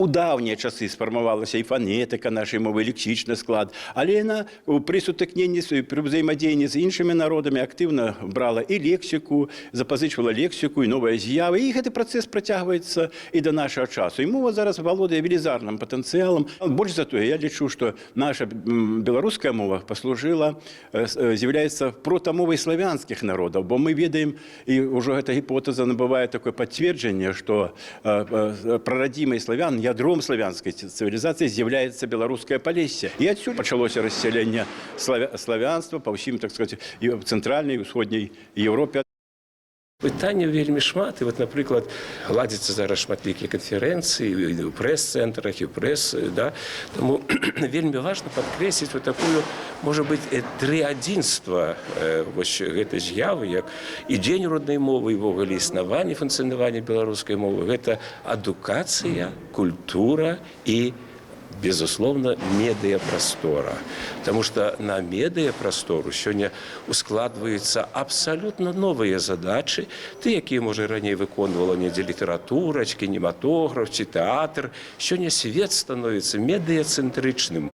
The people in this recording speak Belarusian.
У даўнія часы сфармавалася і фанетыка нашай мовы, лексічны склад, але яна пры сутыкненні, пры ўзаемадзеянні з іншымі народамі актыўна брала і лексіку, запазычвала лексіку і новыя з'явы. І гэты працэс працягваецца і да нашага часу. І мова зараз валодае велізарным патэнцыялам. Больш за тое, я лічу, што наша беларуская мова паслужыла, з'яўляецца протамовай славянскіх народаў, бо мы ведаем, і ўжо гэта гіпотэза набывае такое пацверджанне, што прарадзімай славян, ядром славянскай цывілізацыі з'яўляецца беларускае Палессе. І адсюль пачалося рассяленне славянства па ўсім, так сказать, і ў цэнтральнай, і ўсходняй Еўропе. Пытанняў вельмі шмат. І вот, напрыклад, ладзяцца зараз шматлікія канферэнцыі і ў прэс-цэнтрах, і ў прэс, да. Таму вельмі важна падкрэсліць вот такую, можа быць, трыадзінства вось гэтай з'явы, як і Дзень роднай мовы, і ўвогуле існаванне, функцыянаванне беларускай мовы. Гэта адукацыя, культура і, безусловно, медыяпрастора. Потому что на медыяпрастору сёння ускладваюцца абсалютна новыя задачы, тыя, якія, можа, раней выконвала недзе літаратура, ці кінематограф, ці тэатр. Сёння свет становіцца медыяцэнтрычным.